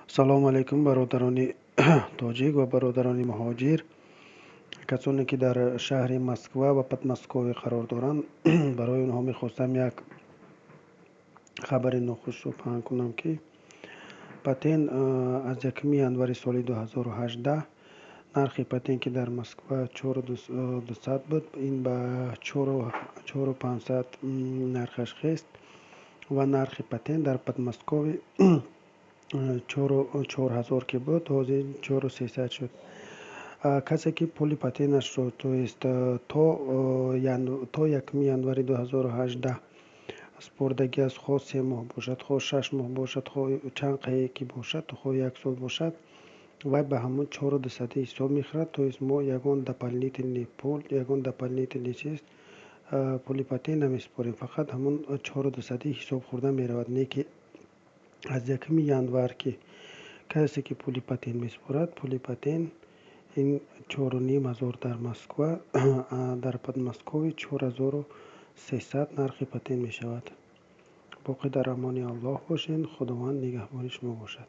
Салому алайкум, бародарони тоҷик ва бародарони муҳоҷир, касоне ки дар шаҳри Москва ва Подмосковье қарор доранд. Барои онҳо мехостам як хабари нохушро паҳн кунам, ки патент аз 1 январи соли 2018 нархи патент, ки дар Москва 4200 буд, ин ба 4500 нархаш хест ва нархи патент дар Подмосковье 4000 ки буд, ҳозир 4300 шуд. Касе ки пули патенташро, то есть то 1 январи 2018 супордагӣ аст, хоҳ 3 моҳ бошад, хоҳ 6 моҳ бошад, хоҳ чанд қае ки бошад, хоҳ як сол бошад, вай ба ҳамон 4200 ҳисоб мехӯрад. То есть мо ягон дополнительный пул, ягон дополнительный чиз, пули патент намесупорем, фақат ҳамон 4200 ҳисоб хӯрда меравад. Не ки аз 1 январ ки касе ки пули патент месупорад, пули патент ин 4500 дар Москва, дар Подмосковье 4300 нархи патент мешавад. Боқӣ дар амони Аллоҳ бошед, Худованд нигаҳбони шумо бошад.